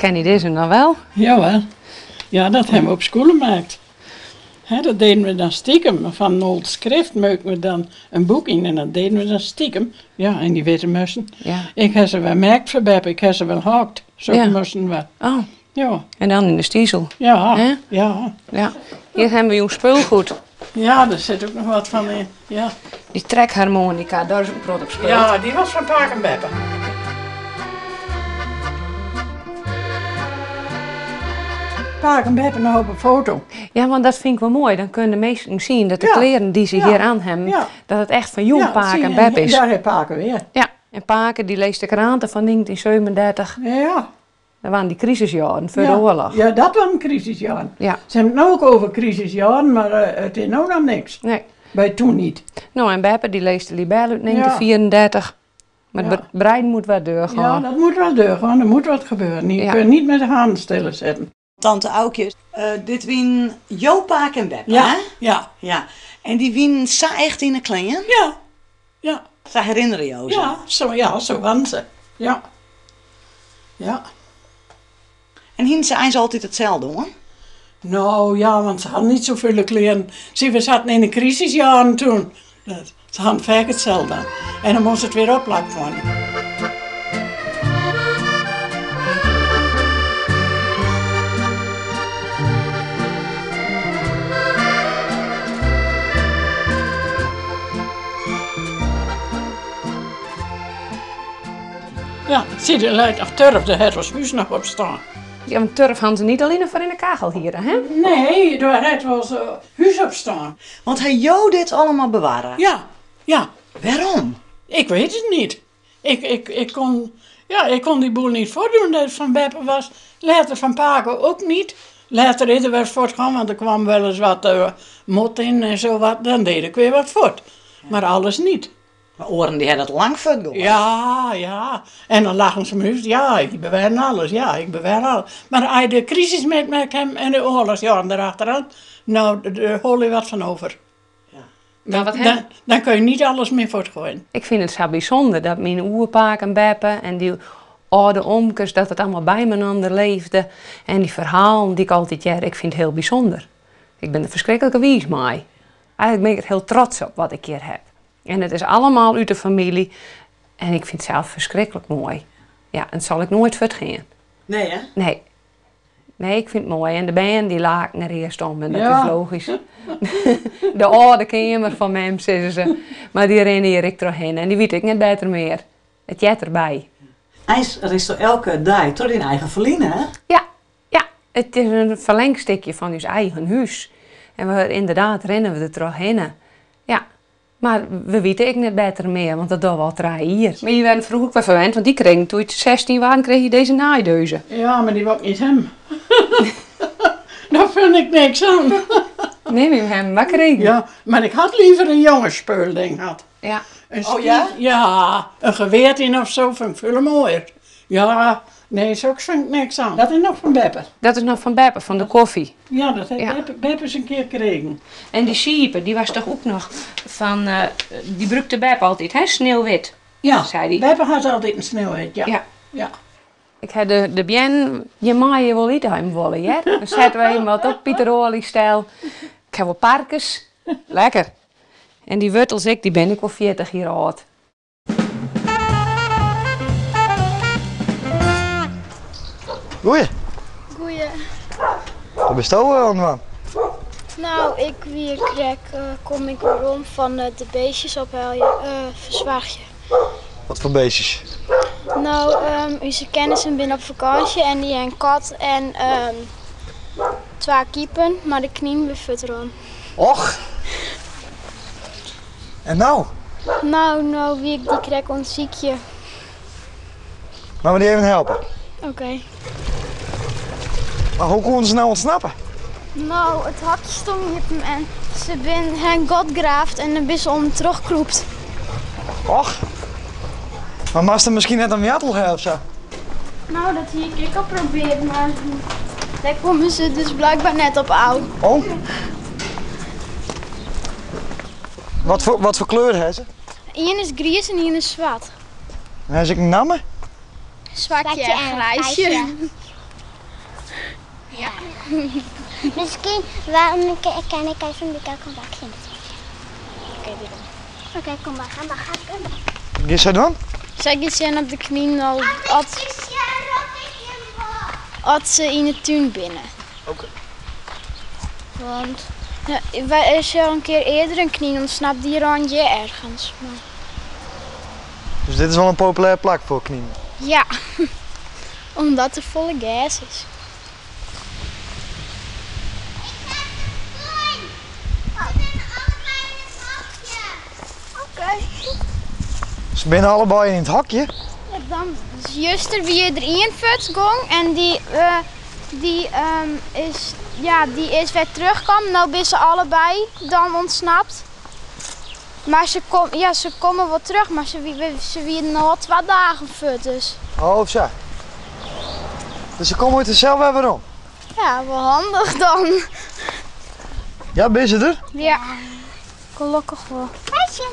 Ken je dizze noch wel? Jawel. Ja, dat hebben we op skoalle maakt. Hè, dat deden we dan stiekem. Fan in old skrift meuken we dan in boek yn en dat deden we dan stiekem. Ja, en dy witte mussen. Ja. Ik ha se wer merkt foar beppe, ik ha se wel hakt. Sokke Ja. mussen wer. Oh. Ja. En dan yn de stizel. Ja, Hè? ja. Ja. Hier hebben we jouw speelgoed. Ja, daar zit ook nog wat van in. Ja. Die trekharmonica, daar is ook rot op speeld. Ja, die was van Paak en Beppe. Paak en Beppe nog op een foto. Ja, want dat vind ik wel mooi. Dan kunnen de meesten zien dat de Ja. kleren die ze Ja. hier aan hebben, Ja. dat het echt van jong Ja, Paak zie en je, Beppe is. Daar heeft Paken weer. Ja, en Paken die leest de kranten van 1937. Ja. Dat waren die crisisjaren voor ja. de oorlog. Ja, dat waren crisisjaren. Ja. Ze hebben het nou ook over crisisjaren, maar het is nou nog niks. Nee. Bij toen niet. Nou, en Beppe die leest de libel uit 1934. Maar het Ja. brein moet wel doorgaan. Ja, dat moet wel doorgaan. Er moet wat gebeuren. Je Ja. kunt niet met de handen stillen zitten. Tante Aukje, dit wien Jo Paak en Beppe, Ja, hè? ja. Ja. En die wien sa echt in de klingen? Ja, ja. Ze herinneren jou zo? Ja, zo, ja, zo waren ze. Ja. Ja. En hien ze eens altijd hetzelfde, hoor? Nou ja, want ze hadden niet zoveel kleren. Zie, we zaten in de crisisjaren toen. Ze hadden vaak hetzelfde. En dan moest het weer opplakt worden. Ja, zie, er lijkt nog turf, daar had ons huis nog op staan. Ja, want turf hadden ze niet alleen voor in de kachel hier, hè? Nee, daar had wel eens huis op staan. Want hij jou dit allemaal bewaren? Ja, ja. Waarom? Ik weet het niet. Ik kon die boel niet voordoen dat het van Beppe was. Later van Paco ook niet. Later is er weer voortgaan, want er kwam wel eens wat mot in en zo wat. Dan deed ik weer wat voort. Maar alles niet. Maar oren die hadden het lang voortgegooid. Ja, ja. En dan lachen ze me. Ja, ik bewaar alles. Ja, ik bewaar alles. Maar als je de crisis met me hem en de oorlogsjaren erachteraan, nou, daar hol je wat van over. Ja. Maar wat Dan hem? kun je niet alles meer voortgooien. Ik vind het zo bijzonder dat mijn oerpaak en beppe en die oude omkes, dat het allemaal bij me leefde. En die verhalen die ik altijd hoor, ik vind het heel bijzonder. Ik ben er verschrikkelijk wies mee. Eigenlijk ben ik er heel trots op wat ik hier heb. En het is allemaal uit de familie. En ik vind het zelf verschrikkelijk mooi. Ja, en dat zal ik nooit vergeten. Nee, hè? Nee. Nee, ik vind het mooi. En de band die laken er eerst om. En dat is logisch. De oude kamer van mem, zeggen ze. Maar die rennen hier ik doorheen. En die weet ik net beter meer. Het jet erbij. IJs, er is toch elke dag tot in eigen verliezen, hè? Ja, ja. Het is een verlengstukje van ons eigen huis. En we, inderdaad rennen we er doorheen. Ja. Maar we weten ik net beter meer, want dat doen we al 3 hier. Maar je werd vroeger ook wel verwend, want die kregen toen je 16 was, kreeg je deze naaideuzen. Ja, maar die wou ik niet hebben. Daar vind ik niks aan. Neem hem hem, maar kreeg. Ja, maar ik had liever een jongensspeulding gehad. Ja. Een Oh ja? Ja, een geweer in of zo vind ik veel mooier. Ja, nee, zo vind ik niks aan. Dat is nog van Beppe. Dat is nog van Beppe, van de koffie. Ja, dat heeft Ja. Beppe eens een keer gekregen. En die siepen, die was toch ook nog van, die brukte Beppe altijd, hè? Sneeuwwit. Ja, zei die. Beppe had altijd een sneeuwwit, ja. Ja. Ja. Ik heb de bien, je mag je wel iets hebben willen, hè? Dan zetten we hem wat op, Pieter Olie-stijl. Ik heb wel parkes. Lekker. En die wortels, die ben ik al 40 jaar oud. Goeie. Goeie. Wat ben je nou, man? Nou, ik weer krek kom ik weer om van de beestjes ophalen, verzwaagje. Wat voor beestjes? Nou, onze kennissen zijn op vakantie en die hebben een kat en 2 kiepen, maar de knien weer futteren. Och! En nou? Nou, nou, wie ik die krek ontziekje. Laten we die even helpen. Oké. Maar hoe konden ze nou ontsnappen? Nou, het hakje stond hier en ze zijn hen god graaft en een beetje om terugkroept. Och! Maar mag ze misschien net een jattel hebben of zo? Nou, dat heb ik al geprobeerd, maar daar komen ze dus blijkbaar net op oud. Oh? Wat voor kleur hebben ze? Eén is grijs en één is zwart. En hebben ze ook een naam? Zwartje en grijsje. grijsje. Miskien waarom kin ik even by elkoar bakje. Oké, Oké, kom maar, ga maar, ga maar. Giet sy dan? Sy giet sjen op de kninen al at, at se yn de tún binne. Oké. Want ja, wy is al in kear earder in knyn ûntsnapt, dy rint hjir ergens. Maar Dus dit is wol in populêr plak foar kninen. ja, omdat der folle gers is. Oké. Se binne allebei yn it hokje. Ja, dan, juster wie der ien fuortgong en dy, eh, dy, is, ja, dy is wer terugkommen. No binne se allebei dan ûntsnapt. Mar se, kom, ja, se komme wol terug, mar se, se wienen al 2 dagen fuort. Dus Oh, sa. Dus se komme út sels wer werom. ja, wol handich dan. Ja, binne se der? Ja, gelokkich wol. Meisje.